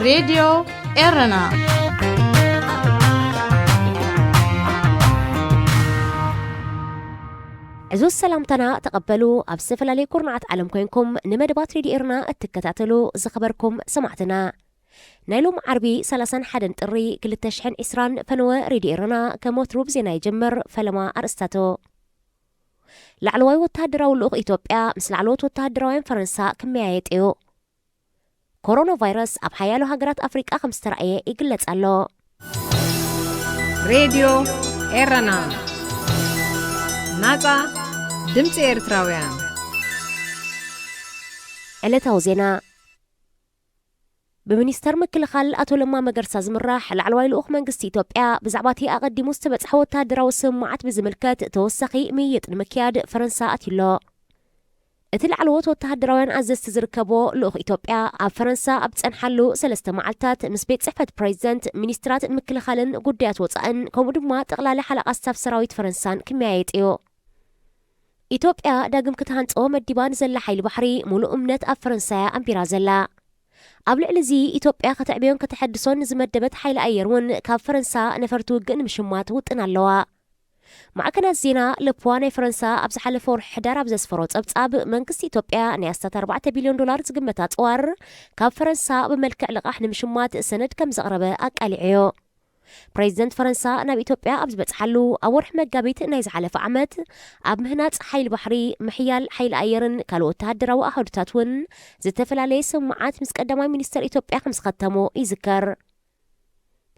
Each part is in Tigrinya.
ሬድዮ ኤረና። ዕዙዝ ሰላምታና ተቐበሉ። ኣብ ዝተፈላለየ ኩርናዓት ዓለም ኮይንኩም ንመደባት ሬድዮ ኤረና እትከታተሉ ዝኸበርኩም ሰማዕትና፣ ናይ ሎም ዓርቢ ሰላሳን ሓደን ጥሪ ክልተ ሽሕን ዕስራን ፈነወ ሬድዮ ኤረና ከም ወትሩ ብዜና ይጀምር። ፈለማ ኣርእስታቱ። ላዕለዋይ ወተሃደራዊ ልኡኽ ኢትዮጵያ ምስ ላዕለዎት ወተሃደራውያን ፈረንሳ ክመያየጥ እዩ። ኮሮና ቫይረስ ኣብ ሓያሎ ሃገራት ኣፍሪቃ ከም ዝተራእየ ይግለጽ ኣሎ። ሬድዮ ኤረና፣ ናጻ ድምጺ ኤርትራውያን። ዕለታዊ ዜና። ብሚኒስተር ምክልኻል ኣቶ ለማ መገርሳ ዝምራሕ ላዕለዋይ ልኡኽ መንግስቲ ኢትዮጵያ ብዛዕባ እቲ ኣቐዲሙ ዝተበጽሐ ወተሃደራዊ ስምምዓት ብዝምልከት ተወሳኺ ምይይጥ ንምክያድ ፈረንሳ ኣትዩ ኣሎ። እቲ ላዕለዎት ወተሃደራውያን ኣዘዝቲ ዝርከቦ ልኡኽ ኢትዮጵያ ኣብ ፈረንሳ ኣብ ዝጸንሓሉ ሰለስተ መዓልታት ምስ ቤት ጽሕፈት ፕሬዚደንት፣ ሚኒስትራት ምክልኻልን ጉዳያት ወጻእን ከምኡ ድማ ጠቕላሊ ሓለቓ ስታፍ ሰራዊት ፈረንሳን ክመያየጥ እዩ። ኢትዮጵያ ዳግም ክትሃንጾ መዲባ ንዘላ ሓይሊ ባሕሪ ሙሉእ እምነት ኣብ ፈረንሳ እያ ኣንቢራ ዘላ። ኣብ ልዕሊ እዚ ኢትዮጵያ ከተዕብዮን ከተሐድሶን ንዝመደበት ሓይሊ ኣየር እውን ካብ ፈረንሳ ነፈርቲ ውግእ ንምሽማት ውጥን ኣለዋ። ማዕከናት ዜና ለፕዋ ናይ ፈረንሳ ኣብ ዝሓለፈ ወርሒ ሕዳር ኣብ ዘስፈሮ ጸብጻብ፣ መንግስቲ ኢትዮጵያ ናይ ኣስታት ኣርባዕተ ቢልዮን ዶላር ዝግመት ኣጽዋር ካብ ፈረንሳ ብመልክዕ ልቓሕ ንምሽማት ሰነድ ከም ዘቕረበ ኣቃሊዑ እዩ። ፕሬዚደንት ፈረንሳ ናብ ኢትዮጵያ ኣብ ዝበጽሓሉ ኣብ ወርሒ መጋቢት ናይ ዝሓለፈ ዓመት፣ ኣብ ምህናጽ ሓይሊ ባሕሪ፣ ምሕያል ሓይሊ ኣየርን ካልእ ወተሃደራዊ ኣሃዱታት እውን ዝተፈላለየ ስምምዓት ምስ ቀዳማይ ሚኒስተር ኢትዮጵያ ከም ዝኸተሙ ይዝከር።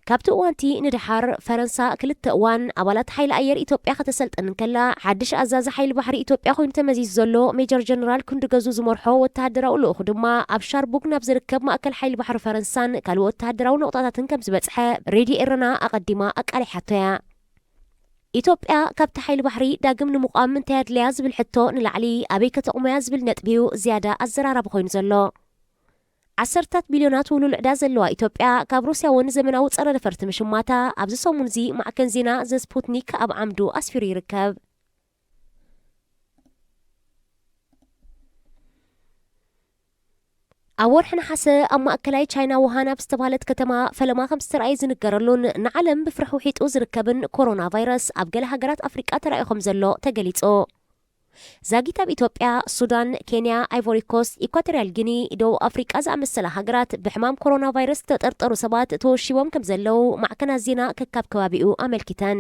ካብቲ እዋንቲ ንደሓር፣ ፈረንሳ ክልተ እዋን ኣባላት ሓይሊ ኣየር ኢትዮጵያ ከተሰልጥን እንከላ፣ ሓድሽ ኣዛዚ ሓይሊ ባሕሪ ኢትዮጵያ ኮይኑ ተመዚዙ ዘሎ ሜጀር ጀነራል ክንዱ ገዙ ዝመርሖ ወተሃደራዊ ልኡኹ ድማ ኣብ ሻርቡግ ናብ ዝርከብ ማእከል ሓይሊ ባሕሪ ፈረንሳን ካልእ ወተሃደራዊ ነቑጣታትን ከም ዝበጽሐ ሬድዮ ኤረና ኣቐዲማ ኣቃሊሓቶ እያ። ኢትዮጵያ ካብቲ ሓይሊ ባሕሪ ዳግም ንምቋም እንታይ ኣድለያ ዝብል ሕቶ ንላዕሊ፣ ኣበይ ከተቑመያ ዝብል ነጥቢ እዩ ዝያዳ ኣዘራራቢ ኮይኑ ዘሎ። ዓሰርታት ቢልዮናት ውሉል ዕዳ ዘለዋ ኢትዮጵያ፣ ካብ ሩስያ እውን ዘመናዊ ጸረ ነፈርቲ ምሽማታ ኣብዚ ሰሙን እዚ ማዕከን ዜና ዘስፑትኒክ ኣብ ዓምዱ ኣስፊሩ ይርከብ። ኣብ ወርሒ ነሓሰ ኣብ ማእከላይ ቻይና ውሃን ኣብ ዝተባህለት ከተማ ፈለማ ከም ዝተራእየ ዝንገረሉን ንዓለም ብፍርሒ ውሒጡ ዝርከብን ኮሮና ቫይረስ ኣብ ገለ ሃገራት ኣፍሪቃ ተራእዩ ከም ዘሎ ተገሊጹ። ዛጊት ኣብ ኢትዮጵያ፣ ሱዳን፣ ኬንያ፣ ኣይቮሪ ኮስት፣ ኢኳቶሪያል ጊኒ፣ ደቡብ ኣፍሪቃ ዝኣመሰላ ሃገራት ብሕማም ኮሮና ቫይረስ ዝተጠርጠሩ ሰባት ተወሺቦም ከም ዘለዉ ማዕከናት ዜና ከካብ ከባቢኡ ኣመልኪተን።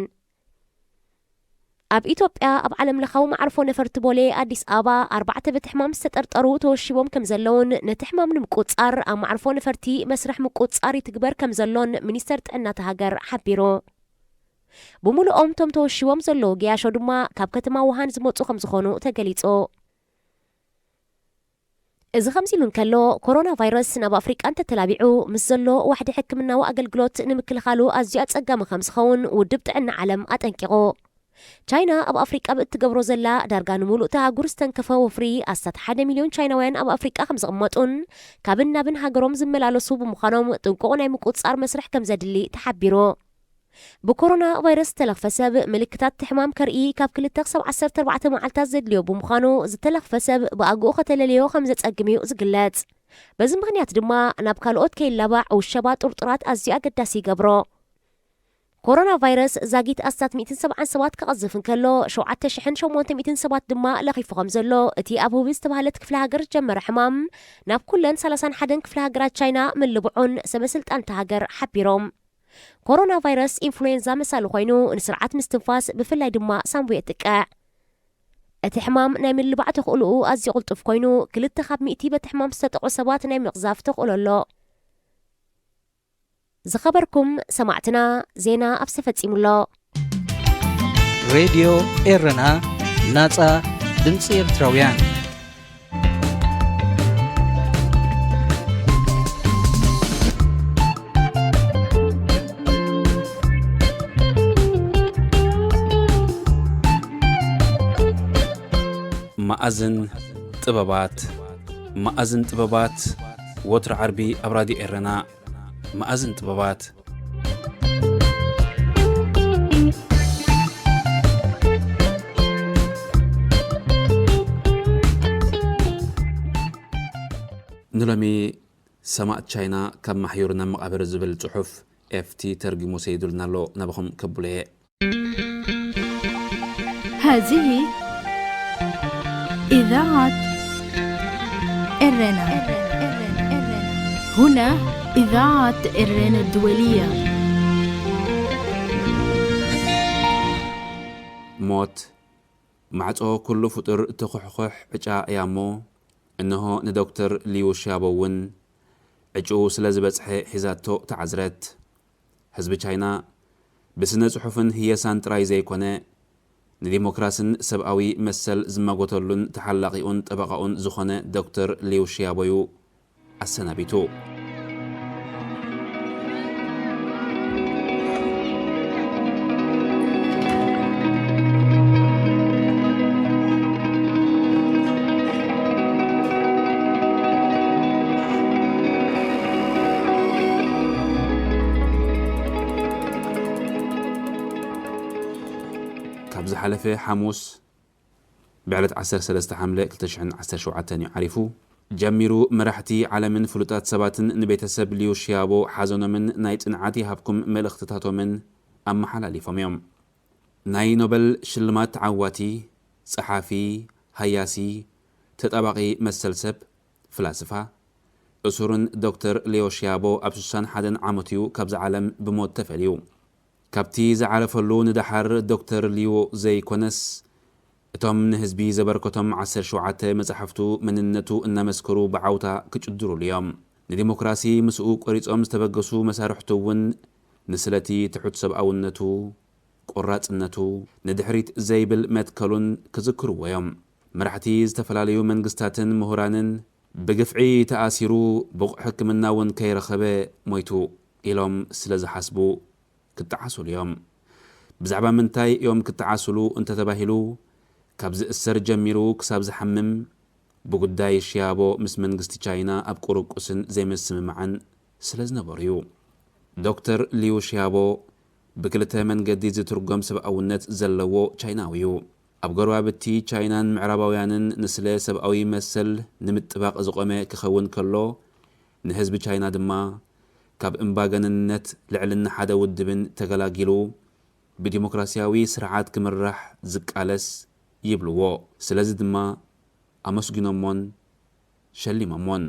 ኣብ ኢትዮጵያ፣ ኣብ ዓለም ለኻዊ መዓርፎ ነፈርቲ ቦሌ ኣዲስ ኣበባ ኣርባዕተ በቲ ሕማም ዝተጠርጠሩ ተወሺቦም ከም ዘለውን ነቲ ሕማም ንምቁጽጻር ኣብ መዓርፎ ነፈርቲ መስርሕ ምቁጽጻር ይትግበር ከም ዘሎን ሚኒስተር ጥዕና እታ ሃገር ሓቢሩ። ብምሉኦም እቶም ተወሺቦም ዘለዉ ገያሾ ድማ ካብ ከተማ ውሃን ዝመጹ ከም ዝኾኑ ተገሊጹ። እዚ ከምዚ ኢሉ እንከሎ፣ ኮሮና ቫይረስ ናብ ኣፍሪቃ እንተተላቢዑ፣ ምስ ዘሎ ዋሕዲ ሕክምናዊ ኣገልግሎት ንምክልኻሉ ኣዝዩ ኣጸጋሚ ከም ዝኸውን ውድብ ጥዕና ዓለም ኣጠንቂቑ። ቻይና ኣብ ኣፍሪቃ ብእትገብሮ ዘላ ዳርጋ ንምሉእ እታ ኣህጉር ዝተንከፈ ወፍሪ፣ ኣስታት ሓደ ሚልዮን ቻይናውያን ኣብ ኣፍሪቃ ከም ዝቕመጡን ካብን ናብን ሃገሮም ዝመላለሱ ብምዃኖም ጥንቁቕ ናይ ምቁጽጻር መስርሕ ከም ዘድሊ ተሓቢሩ። ብኮሮና ቫይረስ ዝተለኽፈ ሰብ ምልክታት እቲ ሕማም ከርኢ ካብ ክልተ ክሳብ ዓሰርተ ኣርባዕተ መዓልታት ዘድልዮ ብምዃኑ፣ ዝተለኽፈ ሰብ ብኣግኡ ከተለልዮ ከም ዘጸግም እዩ ዝግለጽ። በዚ ምኽንያት ድማ ናብ ካልኦት ከይላባዕ ውሸባ ጥርጡራት ኣዝዩ ኣገዳሲ ይገብሮ። ኮሮና ቫይረስ ዛጊት ኣስታት ሚእትን ሰብዓን ሰባት ክቐዝፍ እንከሎ፣ ሸውዓተ ሽሕን ሸሞንተ ሚእትን ሰባት ድማ ለኺፉ ከም ዘሎ እቲ ኣብ ሁቢ ዝተባህለት ክፍለ ሃገር ዝጀመረ ሕማም ናብ ኩለን ሰላሳን ሓደን ክፍለ ሃገራት ቻይና ምልብዑን ሰበ ስልጣን እታ ሃገር ሓቢሮም። ኮሮና ቫይረስ ኢንፍሉዌንዛ መሳሊ ኮይኑ፣ ንስርዓት ምስትንፋስ ብፍላይ ድማ ሳንቡ የጥቅዕ። እቲ ሕማም ናይ ምልባዕ ተኽእሎኡ ኣዝዩ ቅልጡፍ ኮይኑ፣ ክልተ ካብ ሚእቲ በቲ ሕማም ዝተጠቕዑ ሰባት ናይ ምቕዛፍ ተኽእሎ ኣሎ። ዝኸበርኩም ሰማዕትና፣ ዜና ኣብዚ ተፈጺሙ ኣሎ። ሬድዮ ኤረና፣ ናጻ ድምጺ ኤርትራውያን። መኣዝን ጥበባት። መኣዝን ጥበባት፣ ወትሩ ዓርቢ ኣብ ራድዮ ኤረና። መኣዝን ጥበባት። ንሎሚ ሰማእት ቻይና ካብ ማሕዩር ናብ መቓብር ዝብል ጽሑፍ ኤፍቲ ተርጒሙ ሰይዱልና ኣሎ። ናባኹም ከብሎ እየ። هذه إذاعة إرنا. هنا إذاعة إرنا الدولية. ሞት ማዕጾ ኩሉ ፍጡር ትኹሕኹሕ ዕጫ እያ እሞ፣ እንሆ ንዶክተር ሊዩ ሺያቦ እውን ዕጭኡ ስለ ዝበጽሐ ሒዛቶ ተዓዝረት። ህዝቢ ቻይና ብስነ ጽሑፍን ህየሳን ጥራይ ዘይኮነ፣ ንዲሞክራስን ሰብኣዊ መሰል ዝማጎተሉን ተሓላቒኡን ጠበቓኡን ዝኾነ ዶክተር ሊዩ ሺያቦ እዩ ኣሰናቢቱ። ካብ ዝሓለፈ ሓሙስ ብዕለት ዓሰርተ ሰለስተ ሓምለ ክልተ ሽሕን ዓሰርተ ሸውዓተን እዩ ዓሪፉ። ጀሚሩ መራሕቲ ዓለምን ፍሉጣት ሰባትን ንቤተሰብ ሊዩ ሺያቦ ሓዘኖምን ናይ ጽንዓት ይሃብኩም መልእኽትታቶምን ኣመሓላሊፎም እዮም። ናይ ኖበል ሽልማት ተዓዋቲ፣ ጸሓፊ፣ ሃያሲ፣ ተጣባቒ መሰል ሰብ፣ ፍላስፋ፣ እሱርን ዶክተር ሊዮ ሺያቦ ኣብ ስሳን ሓደን ዓመቱ እዩ ካብዛ ዓለም ብሞት ተፈልዩ። ካብቲ ዝዓረፈሉ ንደሓር ዶክተር ሊዮ ዘይኮነስ፣ እቶም ንህዝቢ ዘበርከቶም ዓሰርተ ሸውዓተ መጻሕፍቱ መንነቱ እናመስከሩ ብዓውታ ክጭድሩሉ እዮም። ንዲሞክራሲ ምስኡ ቆሪጾም ዝተበገሱ መሳርሕቱ እውን ንስለቲ ትሑት ሰብኣውነቱ፣ ቆራጽነቱ፣ ንድሕሪት ዘይብል መትከሉን ክዝክርዎ እዮም። መራሕቲ ዝተፈላለዩ መንግስታትን ምሁራንን ብግፍዒ ተኣሲሩ ብቑዕ ሕክምና እውን ከይረኸበ ሞይቱ ኢሎም ስለ ዝሓስቡ ክጠዓሱሉ እዮም። ብዛዕባ ምንታይ እዮም ክጠዓሱሉ እንተተባሂሉ፣ ካብ ዝእሰር ጀሚሩ ክሳብ ዝሓምም ብጉዳይ ሺያቦ ምስ መንግስቲ ቻይና ኣብ ቁርቁስን ዘይምስምማዕን ስለ ዝነበሩ እዩ። ዶክተር ሊዩ ሺያቦ ብክልተ መንገዲ ዝትርጎም ሰብኣውነት ዘለዎ ቻይናዊ እዩ። ኣብ ጎረባብቲ ቻይናን ምዕራባውያንን ንስለ ሰብኣዊ መሰል ንምጥባቕ ዝቖመ ክኸውን ከሎ፣ ንህዝቢ ቻይና ድማ ካብ እምባገነንነት ልዕልና ሓደ ውድብን ተገላጊሉ ብዲሞክራሲያዊ ስርዓት ክምራሕ ዝቃለስ ይብልዎ። ስለዚ ድማ ኣመስጊኖሞን ሸሊሞሞን።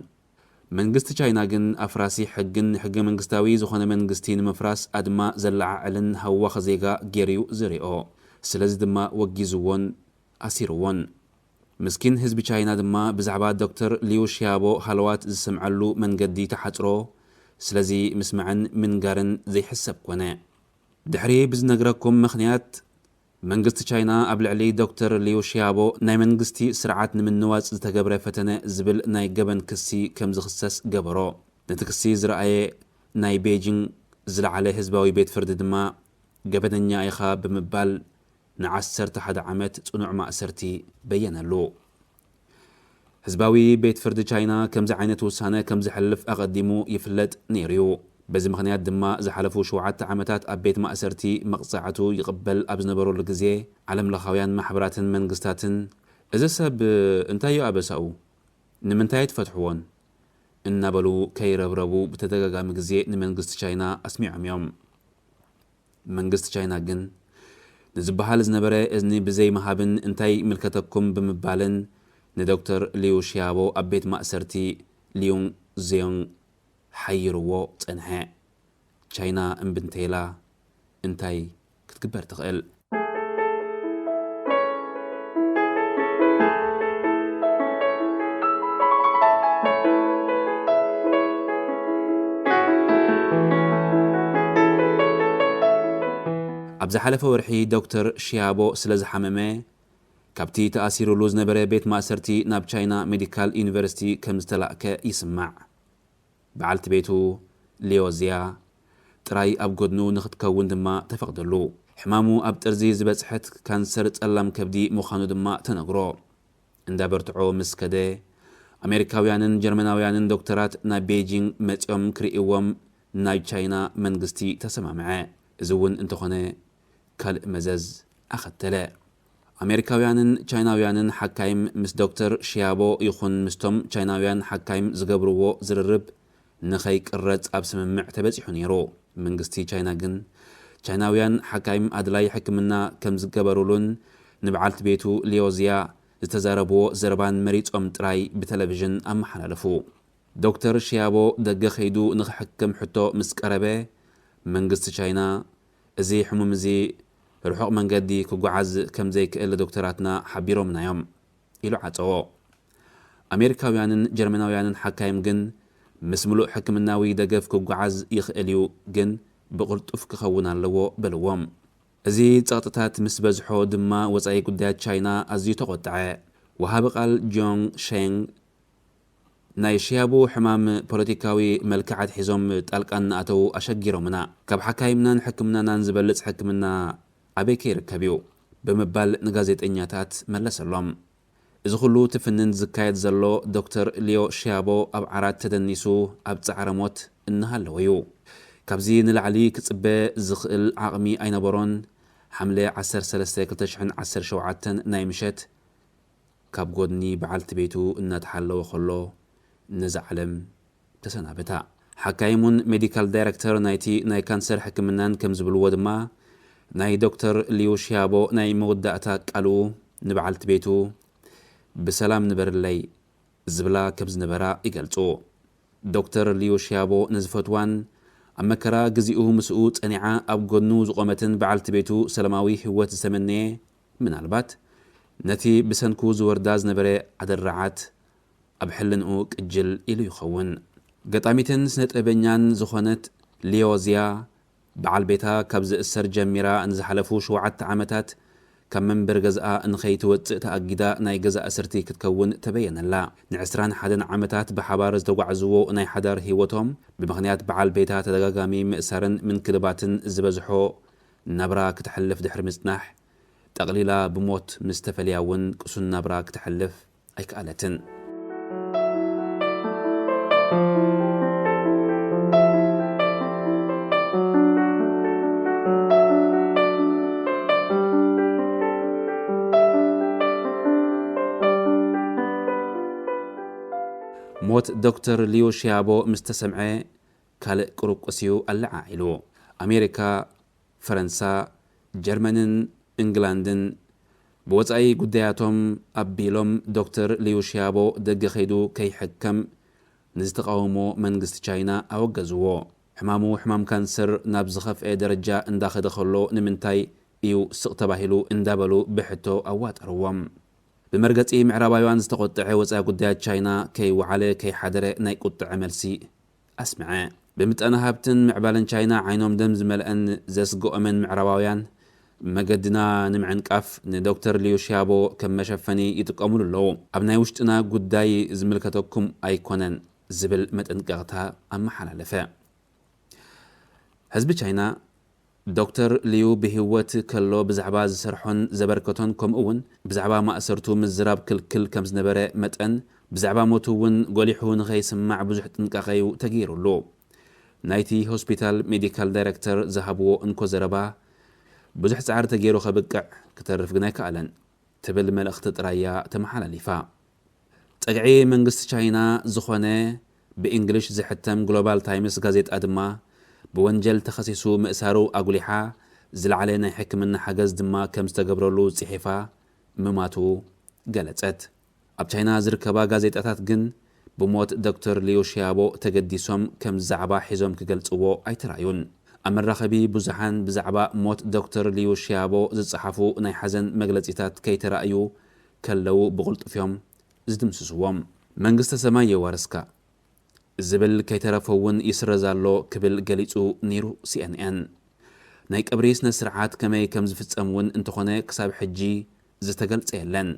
መንግስቲ ቻይና ግን ኣፍራሲ ሕግን ሕገ መንግስታዊ ዝኾነ መንግስቲ ንምፍራስ ኣድማ ዘለዓዕልን ሃዋኽ ዜጋ ገይሩ'ዩ ዝሪኦ። ስለዚ ድማ ወጊዝዎን ኣሲርዎን። ምስኪን ህዝቢ ቻይና ድማ ብዛዕባ ዶክተር ሊዩ ሺያቦ ሃለዋት ዝሰምዐሉ መንገዲ ተሓጽሮ። ስለዚ ምስማዕን ምንጋርን ዘይሕሰብ ኮነ። ድሕሪ ብዝነግረኩም ምኽንያት መንግስቲ ቻይና ኣብ ልዕሊ ዶክተር ሊዩ ሺያቦ ናይ መንግስቲ ስርዓት ንምንዋጽ ዝተገብረ ፈተነ ዝብል ናይ ገበን ክሲ ከም ዝኽሰስ ገበሮ። ነቲ ክሲ ዝረኣየ ናይ ቤጂንግ ዝለዓለ ህዝባዊ ቤት ፍርዲ ድማ ገበነኛ ኢኻ ብምባል ንዓሰርተ ሓደ ዓመት ጽኑዕ ማእሰርቲ በየነሉ። ህዝባዊ ቤት ፍርዲ ቻይና ከምዚ ዓይነት ውሳነ ከም ዘሕልፍ ኣቐዲሙ ይፍለጥ ነይሩ እዩ። በዚ ምኽንያት ድማ ዝሓለፉ ሸውዓተ ዓመታት ኣብ ቤት ማእሰርቲ መቕጻዕቱ ይቕበል ኣብ ዝነበረሉ ግዜ፣ ዓለምለኻውያን ማሕበራትን መንግስታትን እዚ ሰብ እንታይ እዩ ኣበሳኡ? ንምንታይ ኣይትፈትሕዎን? እናበሉ ከይረብረቡ ብተደጋጋሚ ግዜ ንመንግስቲ ቻይና ኣስሚዖም እዮም። መንግስቲ ቻይና ግን ንዝበሃል ዝነበረ እዝኒ ብዘይምሃብን እንታይ ይምልከተኩም ብምባልን ንዶክተር ሊዩ ሺያቦ ኣብ ቤት ማእሰርቲ ሊዩንግ ዜዮንግ ሓይርዎ ጸንሐ። ቻይና እምቢ እንተኢላ እንታይ ክትግበር ትኽእል? ኣብ ዝሓለፈ ወርሒ ዶክተር ሺያቦ ስለ ዝሓመመ፣ ካብቲ ተኣሲሩሉ ዝነበረ ቤት ማእሰርቲ ናብ ቻይና ሜዲካል ዩኒቨርሲቲ ከም ዝተላእከ ይስማዕ። በዓልቲ ቤቱ ሊዮዝያ ጥራይ ኣብ ጎድኑ ንኽትከውን ድማ ተፈቕደሉ። ሕማሙ ኣብ ጥርዚ ዝበጽሐት ካንሰር ጸላም ከብዲ ምዃኑ ድማ ተነግሮ። እንዳበርትዖ ምስ ከደ፣ ኣሜሪካውያንን ጀርመናውያንን ዶክተራት ናብ ቤጂንግ መጺኦም ክርእይዎም ናይ ቻይና መንግስቲ ተሰማምዐ። እዚ እውን እንተኾነ ካልእ መዘዝ ኣኸተለ። ኣሜሪካውያንን ቻይናውያንን ሓካይም ምስ ዶክተር ሺያቦ ይኹን ምስቶም ቻይናውያን ሓካይም ዝገብርዎ ዝርርብ ንኸይቅረጽ ኣብ ስምምዕ ተበጺሑ ነይሩ። መንግስቲ ቻይና ግን፣ ቻይናውያን ሓካይም ኣድላይ ሕክምና ከም ዝገበሩሉን ንበዓልቲ ቤቱ ሊዮዝያ ዝተዛረብዎ ዘረባን መሪጾም ጥራይ ብቴሌቪዥን ኣመሓላለፉ። ዶክተር ሺያቦ ደገ ከይዱ ንኽሕከም ሕቶ ምስ ቀረበ፣ መንግስቲ ቻይና፣ እዚ ሕሙም እዚ ርሑቕ መንገዲ ክጓዓዝ ከም ዘይክእል ዶክተራትና ሓቢሮምና እዮም፣ ኢሉ ዓጸዎ። ኣሜሪካውያንን ጀርመናውያንን ሓካይም ግን፣ ምስ ምሉእ ሕክምናዊ ደገፍ ክጓዓዝ ይኽእል እዩ፣ ግን ብቕልጡፍ ክኸውን ኣለዎ፣ በልዎም። እዚ ጸቕጥታት ምስ በዝሖ ድማ፣ ወጻኢ ጉዳያት ቻይና ኣዝዩ ተቖጥዐ። ወሃቢ ቃል ጆንግ ሸንግ፣ ናይ ሺያቦ ሕማም ፖለቲካዊ መልክዓት ሒዞም ጣልቃ እናኣተዉ ኣሸጊሮምና። ካብ ሓካይምናን ሕክምናናን ዝበልጽ ሕክምና ኣበይ ከይርከብ እዩ? ብምባል ንጋዜጠኛታት መለሰሎም። እዚ ኩሉ ትፍንን ዝካየድ ዘሎ፣ ዶክተር ሊዮ ሺያቦ ኣብ ዓራት ተደኒሱ ኣብ ጻዕረ ሞት እናሃለወ እዩ። ካብዚ ንላዕሊ ክጽበ ዝኽእል ዓቕሚ ኣይነበሮን። ሓምለ ዓሰርተ ሰለስተ ክልተ ሽሕን ዓሰርተ ሸውዓተን ናይ ምሸት፣ ካብ ጎድኒ በዓልቲ ቤቱ እናተሓለወ ከሎ፣ ነዛ ዓለም ተሰናበታ። ሓካይሙን ሜዲካል ዳይረክተር ናይቲ ናይ ካንሰር ሕክምናን ከም ዝብልዎ ድማ፣ ናይ ዶክተር ሊዩ ሺያቦ ናይ መወዳእታ ቃሉ ንበዓልቲ ቤቱ፣ "ብሰላም ንበርለይ" ዝብላ ከም ዝነበራ ይገልጹ። ዶክተር ሊዩ ሺያቦ ንዝፈትዋን ኣብ መከራ ግዚኡ ምስኡ ጸኒዓ ኣብ ጎድኑ ዝቖመትን በዓልቲ ቤቱ ሰላማዊ ህይወት ዝተመነየ፣ ምናልባት ነቲ ብሰንኩ ዝወርዳ ዝነበረ ኣደራዓት ኣብ ሕልንኡ ቅጅል ኢሉ ይኸውን። ገጣሚትን ስነ-ጥበበኛን ዝኾነት ሊዮዝያ፣ በዓል ቤታ ካብ ዝእሰር ጀሚራ ንዝሓለፉ ሸውዓተ ዓመታት ካብ መንበሪ ገዝኣ ንኸይትወጽእ ተኣጊዳ ናይ ገዛ እስርቲ ክትከውን ተበየነላ። ንዕስራን ሓደን ዓመታት ብሓባር ዝተጓዕዝዎ ናይ ሓዳር ህይወቶም፣ ብምኽንያት በዓል ቤታ ተደጋጋሚ ምእሳርን ምንክልባትን ዝበዝሖ ናብራ ክተሕልፍ ድሕሪ ምጽናሕ፣ ጠቕሊላ ብሞት ምስ ተፈልያ እውን ቅሱን ናብራ ክተሕልፍ ኣይከኣለትን። ሞት ዶክተር ሊዮ ሺያቦ ምስ ተሰምዐ፣ ካልእ ቁርቁስ እዩ ኣለዓዒሉ። ኣሜሪካ፣ ፈረንሳ፣ ጀርመንን እንግላንድን ብወጻኢ ጉዳያቶም ኣቢሎም፣ ዶክተር ሊዩ ሺያቦ ደገ ከይዱ ከይሕከም ንዝተቓወሞ መንግስቲ ቻይና ኣወገዝዎ። ሕማሙ ሕማም ካንሰር ናብ ዝኸፍአ ደረጃ እንዳኸደ ከሎ፣ ንምንታይ እዩ ስቕ ተባሂሉ እንዳበሉ ብሕቶ ኣዋጠርዎም። ብመርገጺ ምዕራባውያን ዝተቖጥዐ ወጻኢ ጉዳያት ቻይና፣ ከይወዓለ ከይሓደረ ናይ ቁጥዐ መልሲ ኣስምዐ። ብምጣነ ሃብትን ምዕባለን ቻይና ዓይኖም ደም ዝመልአን ዘስግኦምን ምዕራባውያን፣ መገድና ንምዕንቃፍ ንዶክተር ሊዩ ሺያቦ ከም መሸፈኒ ይጥቀሙሉ ኣለዉ። ኣብ ናይ ውሽጥና ጉዳይ ዝምልከተኩም ኣይኮነን ዝብል መጠንቀቕታ ኣመሓላለፈ። ህዝቢ ቻይና፣ ዶክተር ሊዩ ብህይወት ከሎ ብዛዕባ ዝሰርሖን ዘበርከቶን፣ ከምኡ እውን ብዛዕባ ማእሰርቱ ምዝራብ ክልክል ከም ዝነበረ መጠን፣ ብዛዕባ ሞቱ እውን ጎሊሑ ንኸይስማዕ ብዙሕ ጥንቃቐ እዩ ተገይሩሉ። ናይቲ ሆስፒታል ሜዲካል ዳይረክተር ዝሃብዎ እንኮ ዘረባ፣ "ብዙሕ ጻዕሪ ተገይሩ ከብቅዕ፣ ክተርፍ ግን ኣይከኣለን" ትብል መልእኽቲ ጥራይ እያ ተመሓላሊፋ። ጸግዒ መንግስቲ ቻይና ዝኾነ ብእንግሊሽ ዝሕተም ግሎባል ታይምስ ጋዜጣ ድማ፣ ብወንጀል ተኸሲሱ ምእሳሩ ኣጉሊሓ፣ ዝለዓለ ናይ ሕክምና ሓገዝ ድማ ከም ዝተገብረሉ ጽሒፋ ምማቱ ገለጸት። ኣብ ቻይና ዝርከባ ጋዜጣታት ግን፣ ብሞት ዶክተር ሊዩ ሺያቦ ተገዲሶም ከም ዛዕባ ሒዞም ክገልጽዎ ኣይተራእዩን። ኣብ መራኸቢ ብዙሓን ብዛዕባ ሞት ዶክተር ሊዩ ሺያቦ ዝጸሓፉ ናይ ሓዘን መግለጺታት ከይተራእዩ ከለዉ፣ ብቕልጡፍ እዮም ዝድምስስዎም። "መንግስተ ሰማይ የዋርስካ" ዝብል ከይተረፈ እውን ይስረዝ ኣሎ ክብል ገሊጹ ነይሩ ሲ ኤን ኤን። ናይ ቀብሪ ስነ ስርዓት ከመይ ከም ዝፍጸም እውን እንተኾነ ክሳብ ሕጂ ዝተገልጸ የለን።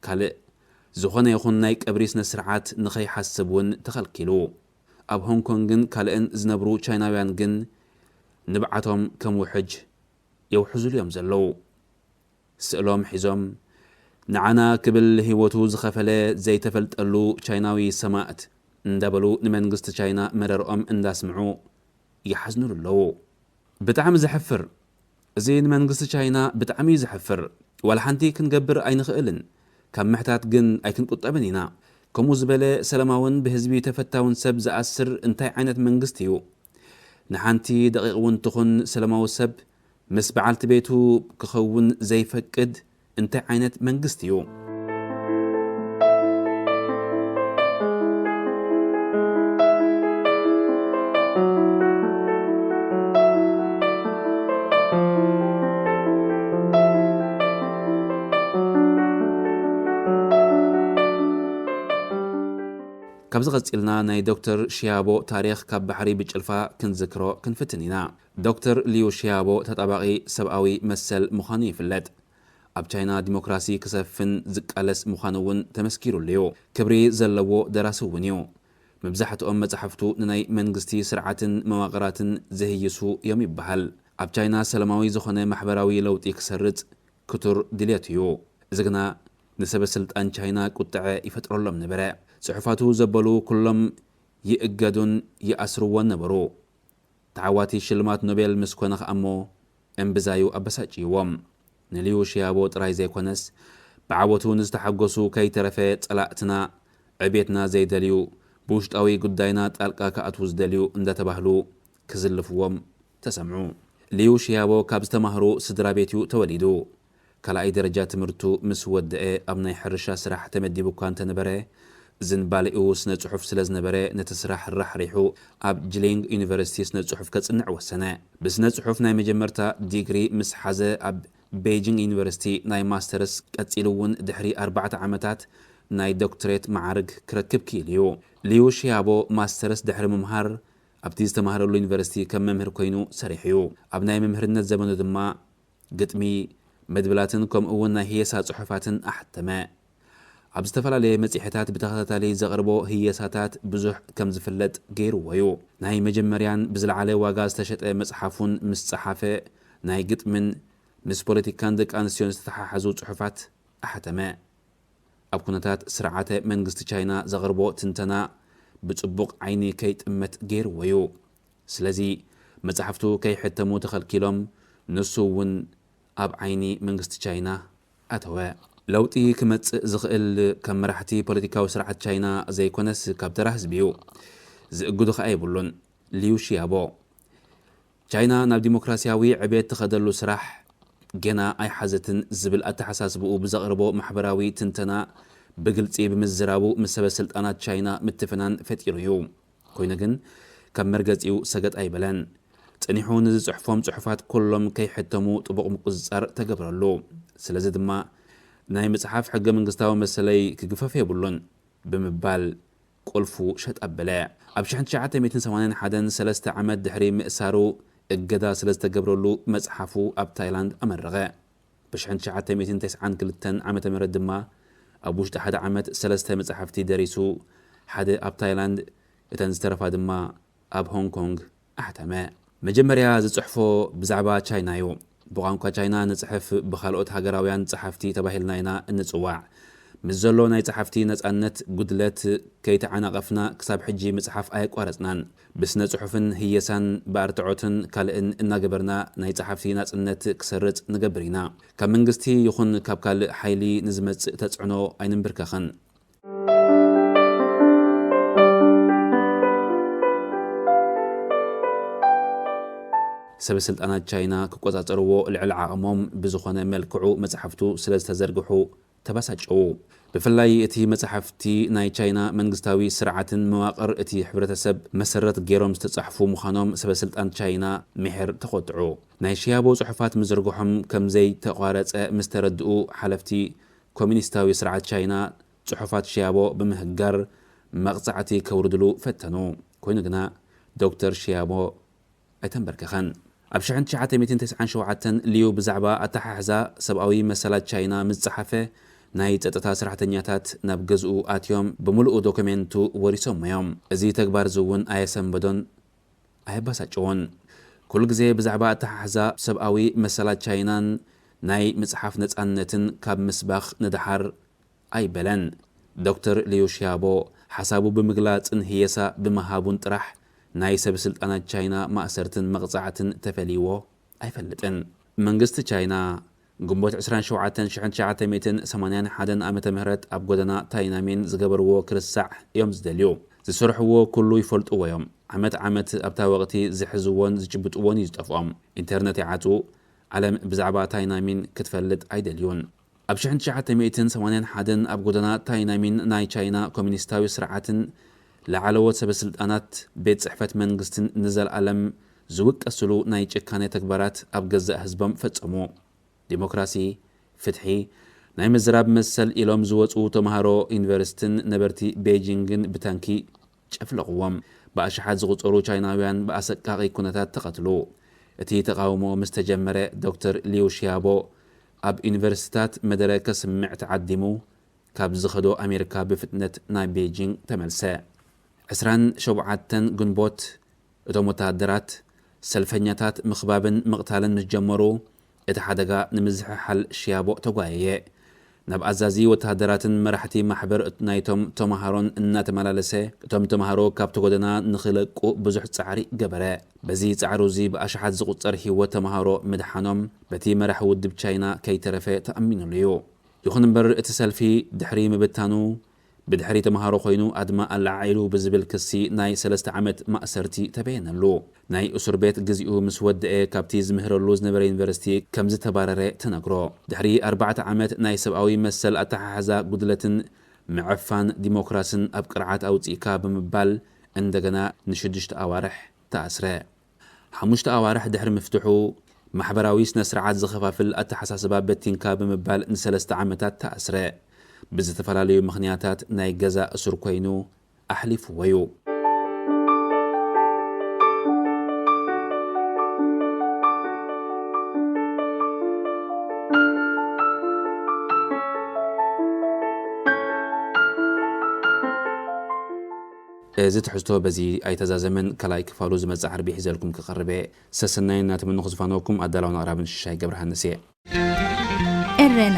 ካልእ ዝኾነ ይኹን ናይ ቀብሪ ስነ ስርዓት ንኸይሓስብ እውን ተኸልኪሉ። ኣብ ሆንግ ኮንግን ካልእን ዝነብሩ ቻይናውያን ግን ንብዓቶም ከም ውሕጅ የውሕዙሉ እዮም ዘለዉ። ስእሎም ሒዞም፣ "ንዓና ክብል ህይወቱ ዝኸፈለ ዘይተፈልጠሉ ቻይናዊ ሰማእት" እንዳበሉ ንመንግስቲ ቻይና መረርኦም እንዳስምዑ ይሓዝኑሉ ኣለዉ። ብጣዕሚ ዘሕፍር። እዚ ንመንግስቲ ቻይና ብጣዕሚ እዩ ዘሕፍር። ዋላ ሓንቲ ክንገብር ኣይንኽእልን። ካብ ምሕታት ግን ኣይክንቁጠብን ኢና። ከምኡ ዝበለ ሰላማውን ብህዝቢ ተፈታውን ሰብ ዝኣስር እንታይ ዓይነት መንግስቲ እዩ? ንሓንቲ ደቂቕ እውን ትኹን ሰላማዊ ሰብ ምስ በዓልቲ ቤቱ ክኸውን ዘይፈቅድ እንታይ ዓይነት መንግስቲ እዩ? ካብዚ ቀጺልና ናይ ዶክተር ሽያቦ ታሪኽ ካብ ባሕሪ ብጭልፋ ክንዝክሮ ክንፍትን ኢና። ዶክተር ሊዩ ሽያቦ ተጣባቒ ሰብኣዊ መሰል ምዃኑ ይፍለጥ። ኣብ ቻይና ዲሞክራሲ ክሰፍን ዝቃለስ ምዃኑ እውን ተመስኪሩሉ እዩ። ክብሪ ዘለዎ ደራሲ እውን እዩ። መብዛሕትኦም መጻሕፍቱ ንናይ መንግስቲ ስርዓትን መዋቕራትን ዝህይሱ እዮም ይበሃል። ኣብ ቻይና ሰላማዊ ዝኾነ ማሕበራዊ ለውጢ ክሰርጽ ክቱር ድልየቱ እዩ። እዚ ግና ንሰበ ስልጣን ቻይና ቁጥዐ ይፈጥረሎም ነበረ። ጽሑፋቱ ዘበሉ ኩሎም ይእገዱን ይኣስርዎን ነበሩ። ተዓዋቲ ሽልማት ኖቤል ምስ ኮነ ከኣ እሞ እምብዛዩ ኣበሳጭይዎም። ንሊዩ ሽያቦ ጥራይ ዘይኮነስ፣ ብዓወቱ ንዝተሓጎሱ ከይተረፈ ጸላእትና ዕቤትና ዘይደልዩ፣ ብውሽጣዊ ጉዳይና ጣልቃ ክኣትዉ ዝደልዩ እንዳተባህሉ ክዝልፍዎም ተሰምዑ። ሊዩ ሽያቦ ካብ ዝተማህሩ ስድራ ቤት እዩ ተወሊዱ። ካልኣይ ደረጃ ትምህርቱ ምስ ወደአ ኣብ ናይ ሕርሻ ስራሕ ተመዲቡ እኳ እንተነበረ፣ ዝንባሌኡ ስነ ጽሑፍ ስለ ዝነበረ፣ ነቲ ስራሕ ራሕሪሑ ኣብ ጅሊንግ ዩኒቨርሲቲ ስነ ጽሑፍ ከጽንዕ ወሰነ። ብስነ ጽሑፍ ናይ መጀመርታ ዲግሪ ምስ ሓዘ፣ ኣብ ቤጂንግ ዩኒቨርሲቲ ናይ ማስተርስ ቀጺሉ እውን ድሕሪ ኣርባዕተ ዓመታት ናይ ዶክትሬት መዓርግ ክረክብ ክኢሉ እዩ። ሊዩ ሽያቦ ማስተርስ ድሕሪ ምምሃር ኣብቲ ዝተማህረሉ ዩኒቨርሲቲ ከም መምህር ኮይኑ ሰሪሑ እዩ። ኣብ ናይ መምህርነት ዘመኑ ድማ ግጥሚ፣ መድብላትን ከምኡ እውን ናይ ህየሳ ጽሑፋትን ኣሕተመ። ኣብ ዝተፈላለየ መጽሔታት ብተኸታታሊ ዘቕርቦ ህየሳታት ብዙሕ ከም ዝፍለጥ ገይርዎ እዩ። ናይ መጀመርያን ብዝለዓለ ዋጋ ዝተሸጠ መጽሓፉን ምስ ጸሓፈ፣ ናይ ግጥምን ምስ ፖለቲካን ደቂ ኣንስትዮን ዝተተሓሓዙ ጽሑፋት ኣሕተመ። ኣብ ኩነታት ስርዓተ መንግስቲ ቻይና ዘቕርቦ ትንተና ብጽቡቕ ዓይኒ ከይጥመት ገይርዎ እዩ። ስለዚ መጻሕፍቱ ከይሕተሙ ተኸልኪሎም፣ ንሱ እውን ኣብ ዓይኒ መንግስቲ ቻይና ኣተወ። ለውጢ ክመጽእ ዝኽእል ከም መራሕቲ ፖለቲካዊ ስርዓት ቻይና ዘይኮነስ ካብ ተራ ህዝቢ እዩ። ዝእግዱ ከኣ የብሉን። ሊዩ ሺያቦ። ቻይና ናብ ዲሞክራሲያዊ ዕቤት ትኸደሉ ስራሕ ገና ኣይሓዘትን ዝብል ኣተሓሳስብኡ ብዘቕርቦ ማሕበራዊ ትንተና ብግልጺ ብምዝራቡ ምስ ሰበ ስልጣናት ቻይና ምትፍናን ፈጢሩ እዩ። ኮይኑ ግን ካብ መርገጺኡ ሰገጥ ኣይበለን። ጸኒሑ ንዝጽሕፎም ጽሑፋት ኩሎም ከይሕተሙ ጥቡቕ ምቁጽጻር ተገብረሉ። ስለዚ ድማ ናይ ምጽሓፍ ሕገ መንግስታዊ መሰለይ ክግፈፍ የብሉን ብምባል ቁልፉ ሸጥ ኣበለ። ኣብ ሽሕን ትሽዓተ ሚእትን ሰማንያን ሓደን ሰለስተ ዓመት ድሕሪ ምእሳሩ እገዳ ስለ ዝተገብረሉ መጽሓፉ ኣብ ታይላንድ ኣመረቐ። ብሽሕን ትሽዓተ ሚእትን ተስዓን ክልተን ዓመተ ምህረት ድማ ኣብ ውሽጢ ሓደ ዓመት ሰለስተ መጻሕፍቲ ደሪሱ፣ ሓደ ኣብ ታይላንድ፣ እተን ዝተረፋ ድማ ኣብ ሆንግ ኮንግ ኣሕተመ። መጀመርያ ዝጽሕፎ ብዛዕባ ቻይና እዩ። ብቋንቋ ቻይና ንጽሕፍ ብኻልኦት ሃገራውያን ጸሓፍቲ ተባሂልና ኢና እንጽዋዕ። ምስ ዘሎ ናይ ጸሓፍቲ ነጻነት ጉድለት ከይተዓናቐፍና ክሳብ ሕጂ ምጽሓፍ ኣየቋረጽናን። ብስነ ጽሑፍን ህየሳን ብኣርትዖትን ካልእን እናገበርና ናይ ጸሓፍቲ ናጽነት ክሰርጽ ንገብር ኢና። ካብ መንግስቲ ይኹን ካብ ካልእ ሓይሊ ንዝመጽእ ተጽዕኖ ኣይንንብርከኽን። ሰበ ስልጣናት ቻይና ክቆጻጸርዎ ልዕሊ ዓቕሞም ብዝኾነ መልክዑ መጽሓፍቱ ስለ ዝተዘርግሑ ተባሳጨዉ። ብፍላይ እቲ መጽሓፍቲ ናይ ቻይና መንግስታዊ ስርዓትን መዋቕር እቲ ሕብረተሰብ መሰረት ገይሮም ዝተጻሕፉ ምዃኖም ሰበ ስልጣን ቻይና ምሒር ተቖጥዑ። ናይ ሽያቦ ጽሑፋት ምዝርግሖም ከም ዘይተቋረጸ ምስ ተረድኡ ሓለፍቲ ኮሚኒስታዊ ስርዓት ቻይና ጽሑፋት ሽያቦ ብምህጋር መቕጻዕቲ ከውርድሉ ፈተኑ። ኮይኑ ግና ዶክተር ሽያቦ ኣይተንበርከኸን። ኣብ ሽሕን ትሽዓተ ሚእትን ተስዓን ሸውዓተን ሊዩ ብዛዕባ ኣተሓሕዛ ሰብኣዊ መሰላት ቻይና ምስ ጸሓፈ፣ ናይ ጸጥታ ሰራሕተኛታት ናብ ገዝኡ ኣትዮም ብምሉኡ ዶክሜንቱ ወሪሶሞ እዮም። እዚ ተግባር እዚ እውን ኣየሰንበዶን ኣየባሳጨዎን። ኩሉ ግዜ ብዛዕባ ኣተሓሕዛ ሰብኣዊ መሰላት ቻይናን ናይ ምጽሓፍ ነጻነትን ካብ ምስባኽ ንደሓር ኣይበለን። ዶክተር ሊዩ ሺያቦ ሓሳቡ ብምግላጽን ህየሳ ብምሃቡን ጥራሕ ናይ ሰብ ስልጣናት ቻይና ማእሰርትን መቕጻዕትን ተፈልይዎ ኣይፈልጥን። መንግስቲ ቻይና ግንቦት ዕስራን ሸውዓተን ሽሕን ትሽዓተ ሚእትን ሰማንያን ሓደን ዓመተ ምህረት ኣብ ጎደና ታይናሚን ዝገበርዎ ክርስሳዕ እዮም ዝደልዩ። ዝሰርሕዎ ኩሉ ይፈልጥዎ እዮም። ዓመት ዓመት ኣብታ ወቕቲ ዝሕዝዎን ዝጭብጥዎን እዩ ዝጠፍኦም። ኢንተርነት ይዓጹ። ዓለም ብዛዕባ ታይናሚን ክትፈልጥ ኣይደልዩን። ኣብ ሽሕን ትሽዓተ ሚእትን ሰማንያን ሓደን ኣብ ጎደና ታይናሚን ናይ ቻይና ኮሚኒስታዊ ስርዓትን ላዕለዎት ሰበስልጣናት ቤት ጽሕፈት መንግስትን ንዘለኣለም ዝውቀስሉ ናይ ጭካኔ ተግባራት ኣብ ገዛእ ህዝቦም ፈጸሙ። ዲሞክራሲ፣ ፍትሒ፣ ናይ ምዝራብ መሰል ኢሎም ዝወጹ ተምሃሮ ዩኒቨርሲቲን ነበርቲ ቤጂንግን ብታንኪ ጨፍለቕዎም። ብኣሽሓት ዝቑጸሩ ቻይናውያን ብኣሰቃቒ ኩነታት ተቐትሉ። እቲ ተቓውሞ ምስ ተጀመረ፣ ዶክተር ሊው ሺያቦ ኣብ ዩኒቨርሲቲታት መደረ ከስምዕ ተዓዲሙ ካብ ዝኸዶ ኣሜሪካ ብፍጥነት ናብ ቤጂንግ ተመልሰ። ዕስራን ሸውዓተን ግንቦት እቶም ወተሃደራት ሰልፈኛታት ምኽባብን ምቕታልን ምስ ጀመሩ፣ እቲ ሓደጋ ንምዝሕሓል ሺያቦ ተጓየየ። ናብ ኣዛዚ ወተሃደራትን መራሕቲ ማሕበር ናይቶም ተምሃሮን እናተመላለሰ፣ እቶም ተምሃሮ ካብቲ ጎደና ንኽለቁ ብዙሕ ጻዕሪ ገበረ። በዚ ጻዕሩ እዚ ብኣሽሓት ዝቑጸር ህይወት ተምሃሮ ምድሓኖም በቲ መራሒ ውድብ ቻይና ከይተረፈ ተኣሚኑሉ እዩ። ይኹን እምበር እቲ ሰልፊ ድሕሪ ምብታኑ፣ ብድሕሪ ተምሃሮ ኮይኑ ኣድማ ኣለዓዒሉ ብዝብል ክሲ ናይ ሰለስተ ዓመት ማእሰርቲ ተበየነሉ። ናይ እሱር ቤት ግዚኡ ምስ ወደአ ካብቲ ዝምህረሉ ዝነበረ ዩኒቨርሲቲ ከም ዝተባረረ ተነግሮ። ድሕሪ ኣርባዕተ ዓመት ናይ ሰብኣዊ መሰል ኣተሓሕዛ ጉድለትን ምዕፋን ዲሞክራስን ኣብ ቅርዓት ኣውጺእካ ብምባል እንደገና ንሽዱሽተ ኣዋርሕ ተኣስረ። ሓሙሽተ ኣዋርሕ ድሕሪ ምፍትሑ፣ ማሕበራዊ ስነ ስርዓት ዝኸፋፍል ኣተሓሳስባ በቲንካ ብምባል ንሰለስተ ዓመታት ተኣስረ። ብዝተፈላለዩ ምኽንያታት ናይ ገዛ እሱር ኮይኑ ኣሕሊፍዎ እዩ። እዚ ትሕዝቶ በዚ ኣይተዛዘመን። ካልኣይ ክፋሉ ዝመጽእ ዓርቢ ሒዘልኩም ክቐርብ እየ። ሰሰናይ እናተመነኹ ዝፋነወኩም ኣዳላውን ኣቕራብን ሽሻይ ገብረሃንስ እየ። ኤረና።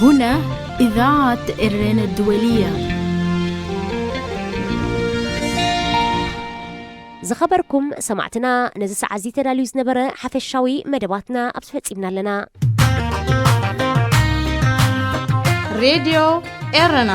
هنا إذاعة إرينا الدولية. ዝኸበርኩም ሰማዕትና፣ ነዚ ሰዓት እዚ ተዳልዩ ዝነበረ ሓፈሻዊ መደባትና ኣብዚ ፈጺምና ኣለና። ሬድዮ ኤረና።